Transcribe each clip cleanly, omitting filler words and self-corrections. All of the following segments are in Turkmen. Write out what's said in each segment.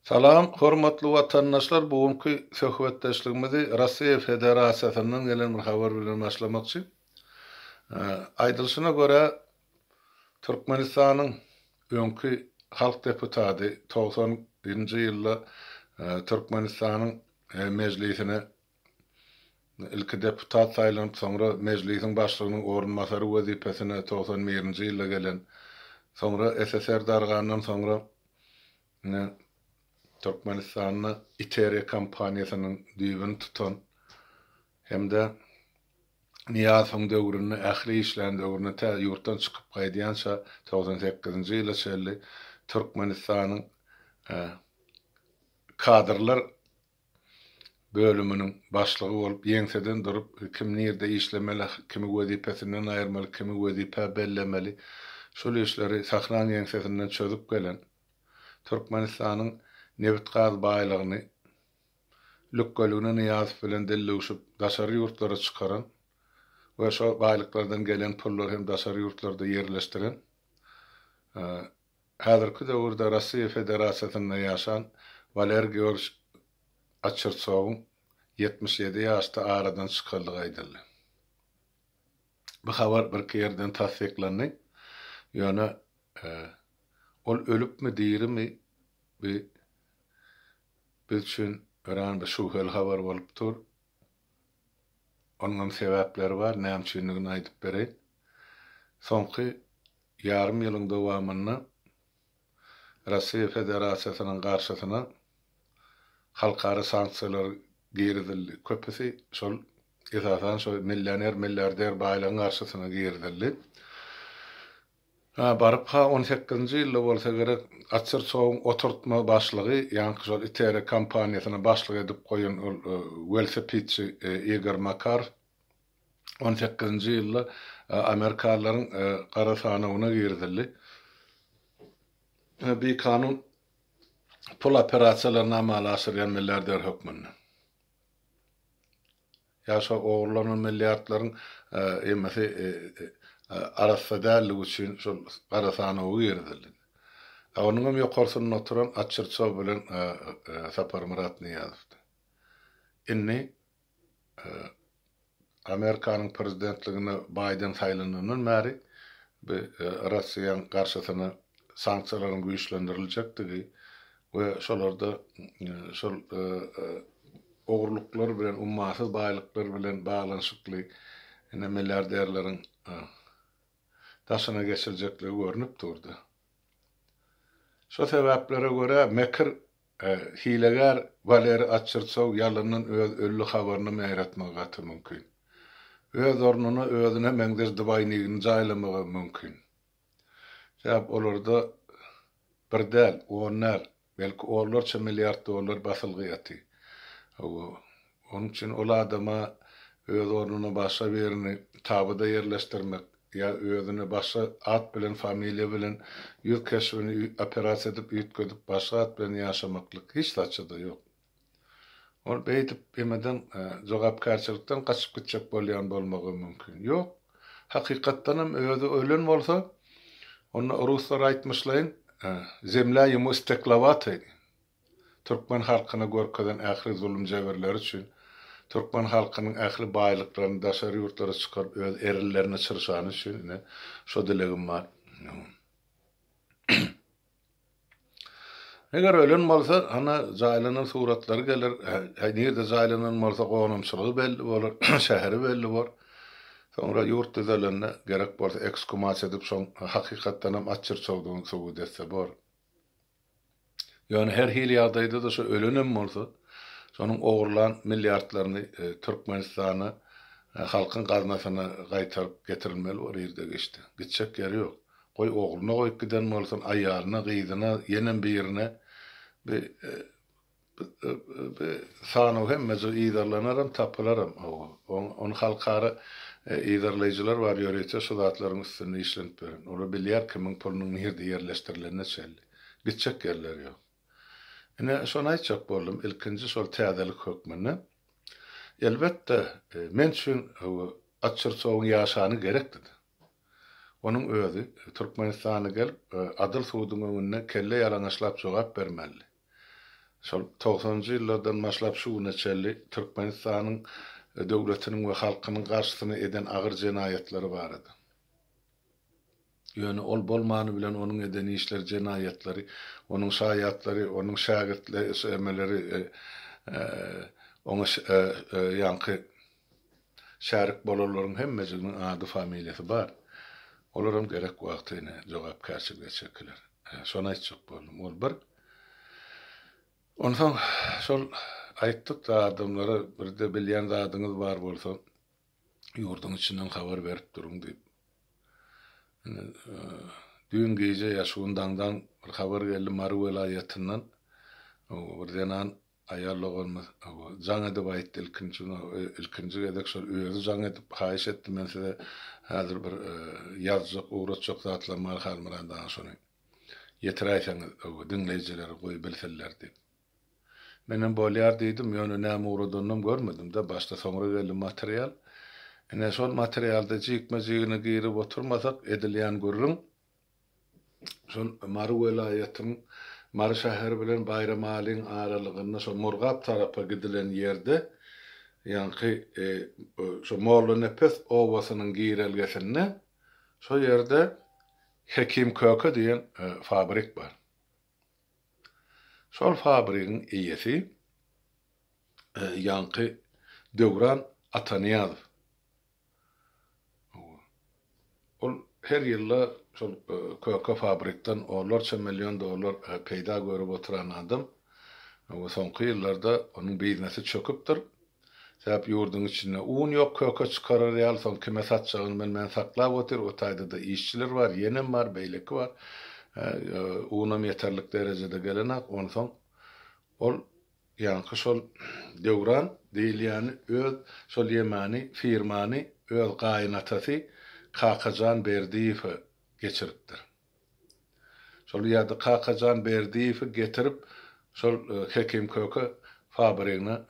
Salam, hormatly watandaşlar! Bu günki söhbetdeşligimizi Russiýa Federasiýasyndan gelen bir habar bilen başlamakçy. Aýdylyşyna görä, Türkmenistanyň öňki halk deputady 90-njy ýylda Türkmenistanyň Mejlisine ilki deputat saýlanyp, soňra Mejlisiň başlygynyň orunbasary wezipesine 91-nji ýylda gelen, soňra SSR dargandan soňra Ine, Türkmenistanda Iteria kompaniýasynyň düýbüni tutan hem-de Nyýazowyň döwründe ähli işlän döwründe tä ýurtdan çykyp gaýdýança 98-nji ýyla çenli Türkmenistanyň kadrlar bölüminiň başlygy bolup ýeňseden durup, kim nirde işlemeli, kimi wezipesinden aýyrmaly, kimi wezipä bellemeli, şol işleri sahnaň ýeňsesinden çözüp gelen, Türkmenistanyň nebit-gaz baýlygyny lükgeligine Nyýazow bilen dildüwşüp daşary ýurtlara çykaran we şo baýlyklardan gelen pullary hem daşary ýurtlarda ýerleşdiren, Häzirki döwürde Russiýa Federasiýasynda ýaşan Waler Georgiç Oçertsowyň 77 ýaşda aradan çykandygy aýdyldy. Bu habar birki ýerden tassyklandy. Ýöne ol ölüpmi, dirimi, bu biz üçin örän bir şübheli habar bolup dur. Onuňam sebäpleri bar, näme üçindigini aýdyp bereýin. Soňky ýarym ýylyň dowamynda Russiýa Federasiýasynyň garşysyna halkara sanksiýalar girizildi. Köpüsi şol, esasan şol millioner, milliarder baýlaryň garşysyna girizildi. Hä, baryp-ha on sekizinji ýylda bolsa gerek, Oçertsowyň oturtma başlygy, ýaňky şol Itere kompaniýasyna başlyk edip goýan ol welosipedçi Igor Makarow on sekizinji ýylda amerikanlaryň gara sanawyna girizildi. Bikanun pul operasiýalaryny amala aşyrýan milliarder hökmünde. Ýa şo ogurlanan milliardlaryň hemmesi arassa däldigi üçin şol gara sanawa girizildi. A onuňam ýokarsynda oturan Oçertsow bilen Saparmyrat Nyýazowdy. Indi Amerikanyň prezidentligine Baýden saýlanandan bäri bu Russiýaň garşysyna sanksiýalaryň güýçlendiriljekdigi we şolarda şol ogurlyklar bilen, ummasyz baýlyklar bilen baglanyşykly ine milliarderleriň daşyna geçiljekligi görnüp durdy. Şo sebäplere görä mekir, hilegär Waleriý Oçertsow ýalandan öz ölli habarynam ýaýratmagy gaty mümkin. Öz ornuna özüne meňzeş dwaýnigini jaýlamagam mümkin. Sebäp olarda bir däl, on däl, belki onlarça milliard dollar basylgy ýaty. Hawa, onuň üçin ol adama öz ornuna başga birini tabyda ýerleşdirmek ýa özüne başga at bilen, familiýa bilen ýüz keşbini operasiýa edip üýtgedip başga at bilen ýaşamaklyk hiç zatça-da ýok. Ol beýdip emeden jogapkärçilikden gaçyp gitjek bolýan bolmagy mümkin. Ýok. Hakykatdanam özi ölen bolsa, onda ruslar aýtmyşlaýyn, zemlâ ýemu steklowatyý. Türkmen halkyna görkezen ähli zulum-jebirleri üçin, türkmen halkynyň ähli baýlyklaryny daşary ýurtlara çykaryp öz erinlerine çyrşany üçin ine şo dilegim bar. Eger ölen bolsa, hany jaýlanan suratlary geler, nirde jaýlanan bolsa gonamçylygy belli bolar, şäheri belli bor. Soňra ýurt düzelende gerek bolsa ekskumasiýa edip şoň hakykatdanam atçyrçawdygyny subut etse bor. Ýöne her hili ýagdaýda-da şo ölenem bolsa, şonuň ogurlan milliardlaryny Türkmenistana halkyň gaznasyna gaýtaryp getirilmeli bor irde-giçde. Gitjek ýeri ýok. Goý ogluna goýup giden bolsun, aýalyna, gyzyna, ýenem birine bi bi sanaw hemmejik yzarlanaram, tapylaram. Hawa, ony halkara yzarlaýjylar bar ýörite şu zatlaryň üstünde işlenip ýören. Olar bilýär kimiň pulunyň nirde ýerleşdirilenine çenli. Gitjek ýerleri ýok. Ine, şony aýtjak boldum, ilkinji şol täzelik hökmünde. Elbetde, men üçin Oçertsowyň ýaşany gerekdidi. Onuň özi Türkmenistana gelip, adyl suduň öňünde kelle ýalaňaçlap jogap bermelidi. Şol togsanynjy ýyllardan başlap şu güne çenli Türkmenistanyň döwletiniň we halkynyň garşysyna eden agyr jenaýatlary barada. Ýöne ol bolmany bilen onuň eden işleri, jenaýatlary, onuň şaýatlary, onuň şägirtleri, oňa ýaňky şärik bolanlaryň hemmejiginiň ady, familiýasy bar. Olaram gerek wagty ine jogapkärçilige çekiler. Şony aýtjak boldum. Ol bir. Onsoň şol aýtdyk-da adamlara, birde bilýän zadyňyz bar bolsa, ýurduň içinden habar berip duruň diýip. Indi düýn gije ýa şu gün daňdan bir habar geldi Mary welaýatyndan. Bir zenan aýal doganymyz jaň edip aýtdy ilkinji ilkinji gezek şol özi jaň edip haýyş etdi men size häzir bir ýazjak ugratjak zatlarym bar Halmyrat aga şony ýetiräýseňiz diňleýjilere goý bilsinler diýip. Menem bolýar diýdim, ýöne näme ugradanynam görmedim-de, başda soňra geldi material. Ine, şol materialda jikme-jigine girip oturmasak, edilýän gürrüň şol Mary welaýatynyň Mary şäheri bilen Baýramalyň aralygynda şo Murgap tarapa gidilen ýerde, ýaňky şo Mollanepes obasynyň girelgesinde şo ýerde Hekim köke diýen fabrik bar. Şol fabrigiň eýesi ýaňky Döwran Atanyýazow. Ol her ýylda şol köke fabrikden onlarça million dollar peýda görüp oturan adam. Soňky ýyllarda onuň biznesi çöküpdir. Sebäp ýurduň içinde un ýok köke çykarar ýaly, soň kime satjagyny bilmän saklap otyr, o taýda-da işçiler bar, ýenem bar, beýleki bar. Unam ýeterlik derejede gelenak, onsoň ol ýaňky şol Döwran diýilýäni öz şol ýemany, firmany öz gaýynatasy Kakajan Berdiýewe geçiripdir. Şol ýa-da Kakajan Berdiýewi getirip, şol Hekim Köke fabrigine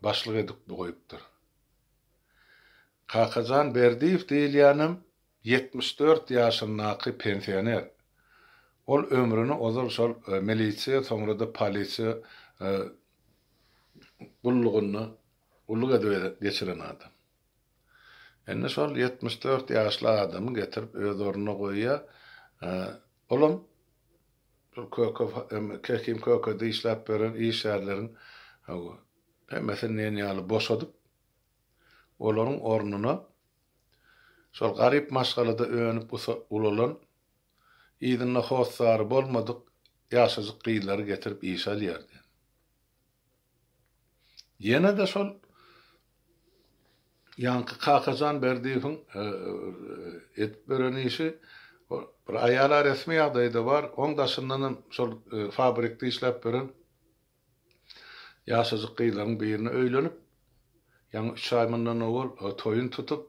başlyk edip goýupdyr. Kakajan Berdiýew diýilýänem 74 ýaşyndaky pensioner. Ol ömrüni ozal şol milisiýa, soňra-da polisiýa gullugynda gulluk edip geçiren adam. Indi şol 74 ýaşly adamy getirip öz ornuna goýýar. Olam şol köke Kekim kökede işläp ýören işgärleriň hemmesini diýen ýaly boşadyp, olaryň ornuna şol garyp maşgalada önüp ulalan, yzynda hossary bolmadyk ýaşajyk gyzlary getirip işe alýar diýen. Ýene-de şol ýaňky Kakajan Berdiýewiň edip beren işi bir aýal-a resmi ýagdaýda bar, oň daşyndanam şol fabrikde işläp beren ýaşajyk gyzlaryň birine öýlenip, ýaňy üç aý mundan owal toýuny tutup,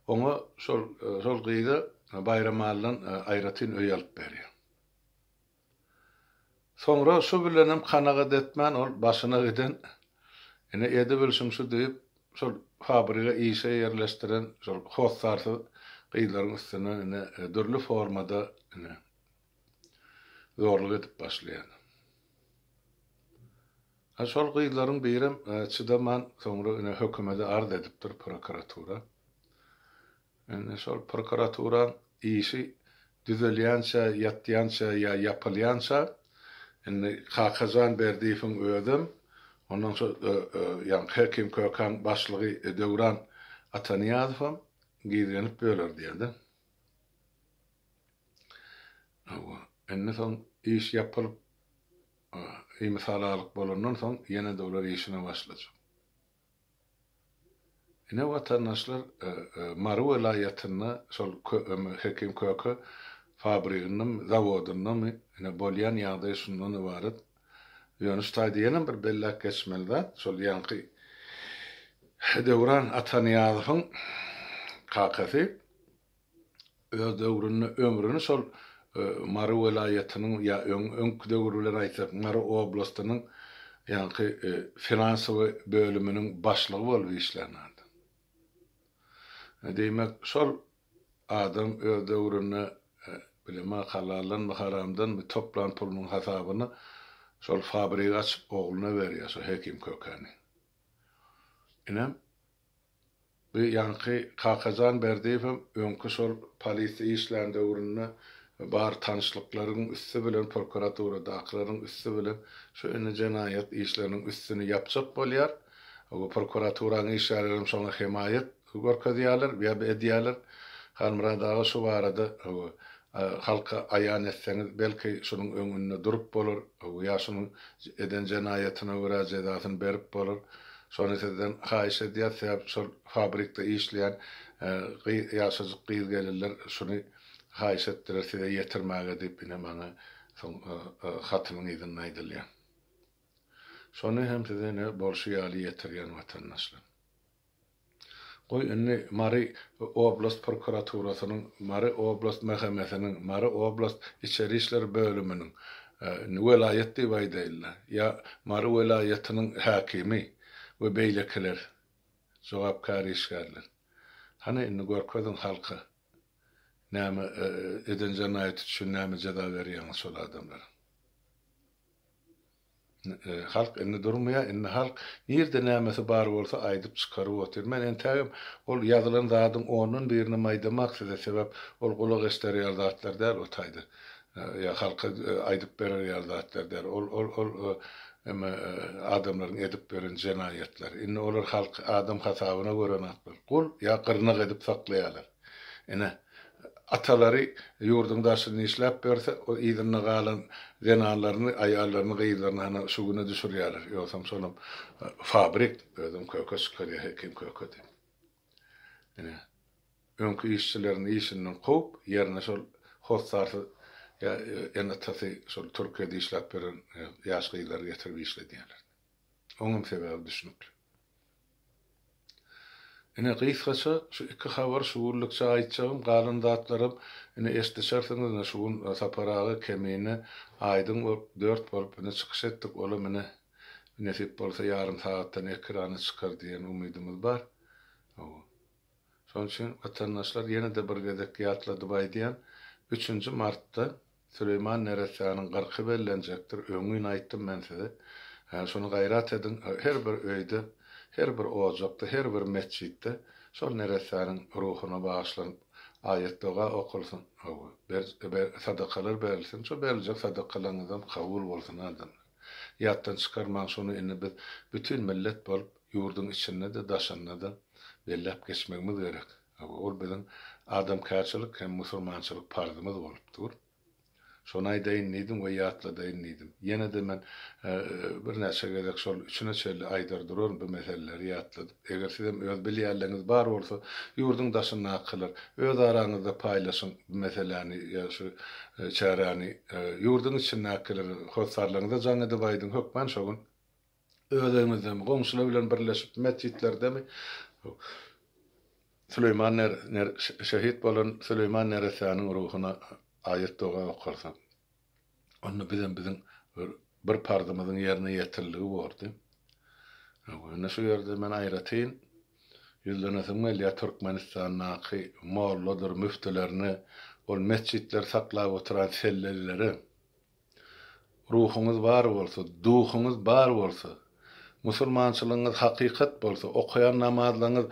oňa şol şol gyza Baýramalydan aýratyn öý alyp berýär. Soňra şu bilenem kanagat etmän ol başyna giden ine edibilşim şu diýip şol fabrige işe ýerleşdiren şol hossarsyz gyzlaryň üstünden ine dürli formada ine zorluk edip başlaýar. Ha şol gyzlaryň birem çydaman soňra ine hökümede arz edipdir prokuratura. Indi şol prokuraturaň işi düzelýänçä, ýatýança ýa ýapylýança, indi Kakajan Berdiýewiň özem, ondan şo ýaňky Hekim Kökäň başlygy Döwran Atanyýazowam gizlenip ýörer diýýär-de. Hawa, indi soň iş ýapylyp, imisalalyk bolandan soň ýene-de olar işine başlajak. Ine watandaşlar Mary welaýatynda şol Hekim Köke fabrigindemi, zawodyndamy ine bolýan ýagdaý şundan ybarat. Ýöne şu taýda ýenem bir belläp geçmeli zat, şol ýaňky Döwran Atanyýazowyň kakasy Öz döwründe ömrüni şol Mary welaýatynyň ýa öň öňki döwür bilen aýtsak Mary oblastynyň ýaňky finansowy bölüminiň başlygy bolup işlän adam. Diýmek, şol adam öz döwründe bilemok halaldanmy haramdanmy toplan pulunyň hasabyna. Şol fabrigi açyp ogluna berýär şo Hekim Kökäni. Inem bu ýaňky Kakajan Berdiýewem öňki şol polisiýa işlän döwründe bar tanyşlyklaryň üsti bilen prokuraturadakyleriň üsti bilen şu indi jenaýat işleriniň üstüni ýapjak bolýar. Bu prokuraturanyň işgärlerem şoňa hemaýat görkezýärler ýa edýärler. Halmyrat aga şu barada halka aýan etseňiz belki şunuň öňünde durup bolar ýa şunuň eden jenaýatyna görä jezasyny berip bolar. Şony sizden haýyş edýäs sebäp şol fabrikde işleýän ýaşajyk gyz gelinler şuny haýyş etdiler size ýetirmäge diýip ine maňa soň hatynyň yzynda aýdylýar. Şony hem size ine bolşy ýaly ýetirýän watandaşlar. Goý indi Mary oblast prokuraturasynyň, Mary oblast MHM-siniň, Mary oblast içeri işler bölüminiň, indi welaýat diýip aýdaýynda, ýa Mary welaýatynyň häkimi we beýlekiler, jogapkär işgärler. Hany indi görkeziň halka näme eden jenaýaty üçin näme jeza berýäňiz şol adamlara. Halk indi durmaýar, indi halk nirde nämesi bar bolsa aýdyp çykaryp otyr. Men entägem ol ýazylan zadyň ondan birinem aýdamak size, sebäp ol gulak eşder ýaly zatlar däl o taýda. Ýa halka aýdyp berer ýaly zatlar däl. Ol ol ol eme adamlaryň edip beren jenaýatlary. Indi olar halky adam hasabyna görenaklar. Gul ýa gyrnak edip saklaýarlar. Ine, atalary ýurduň daşynda işläp berse, o yzynda galan zenanlaryny, aýallaryny, gyzlaryny hana şu güne düşürýärler. Ýogsam şolam fabrik, özem köke çykarýar, Hekim köke diýip. Ine, öňki işçilerini işinden kowup, ýerine şol hossarsyz ýa ene-atasy şol Türkiýede işläp ýören ýaş gyzlary getirip işledýärler. Oňam sebäbi düşnükli. Ine gysgaça şu iki habar şu günlükçe aýtjagym, galan zatlaram ine eşdişersiňiz ine şu gün Sapar aga Kemine Aýdyň bolup dört bolup ine çykyş etdik olam ine nesip bolsa ýarym sagatdan ekrana çykar diýen umydymyz bar. Hawa. Şonuň üçin watandaşlar ýene-de bir gezek ýatladyp aýdýan, üçünji martda Süleýman neressäniň gyrky bellenjekdir, öňňin aýtdym men size. Hä, şony gaýrat ediň, her bir öýde, her bir ojakda, her bir metjitde şol neressäniň ruhuna bagyşlanyp aýat-doga okulsyn, hawa, ber, ber, sadakalar berilsin, şo beriljek sadakalaryňyzam kabul bolsun adamlar. Ýatdan çykarmaň şony indi biz bütin millet bolup ýurduň içinde-de, daşynda-da belläp geçmegimiz gerek. Hawa, ol biziň adamkärçilik hem musurmançylyk parzymyz bolup dur. Şony aýdaýyn diýdim we ýatladaýyn diýdim. Ýene-de men birnäçe gezek şol üçüne çenli aýdar duraryn bu meseleleri ýatladyp. Eger sizem öz bilýänleriňiz bar bolsa, ýurduň daşyndakylar, öz araňyzda paýlaşyň bu meseläni ýa şu çäräni. Ýurduň içindäkiler, hossarlaryňyza jaň edip aýdyň, hökman şo gün Öz öýüňizdemi, goňşular bilen birleşip metjitlerdemi? Süleýman ner, ner, şehit bolan Süleýman neressäniň ruhuna aýat-doga okalsa, onda bizem biziň bir, bir parzymyzyň ýerine ýetiriligi bordy. Indi şu ýerde men aýratyn ýüzlenesim gelýär Türkmenistandaky molladyr müftülerine, ol metjitleri saklap oturan sellelilere. Ruhuňyz bar bolsa, duhuňyz bar bolsa, musulmançylygyňyz hakykat bolsa, okaýan namazlaryňyz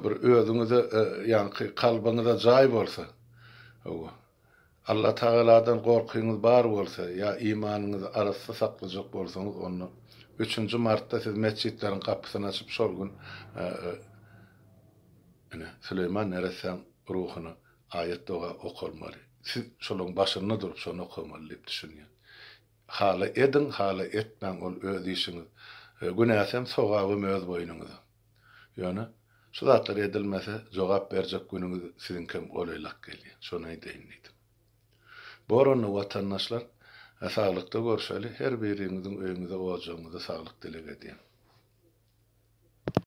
bir özüňize ýaňky kalbyňyza jaý bolsa, hawa, Allatagaladan gorkyňyz bar bolsa ýa imanyňyzy arassa saklajak bolsaňyz onda üçünji martda siz metjitleriň gapysyny açyp şol gün ine Süleýman neressäň ruhuna Aýat-doga okalmaly. Siz şolaň başynda durup şony okamaly diýip düşünýän. Hala ediň, hala etmäň ol öz işiňiz. Günäsem, sogabam öz boýnuňyza. Ýöne şu zatlar edilmese jogap berjek günüňiz siziňkem golaýlak gelýär. Şony aýdaýyn diýdim. Bor onda watandaşlar, saglykda görşeli. Her biriňiziň öýüňize, ojagyňyza saglyk dileg edýän.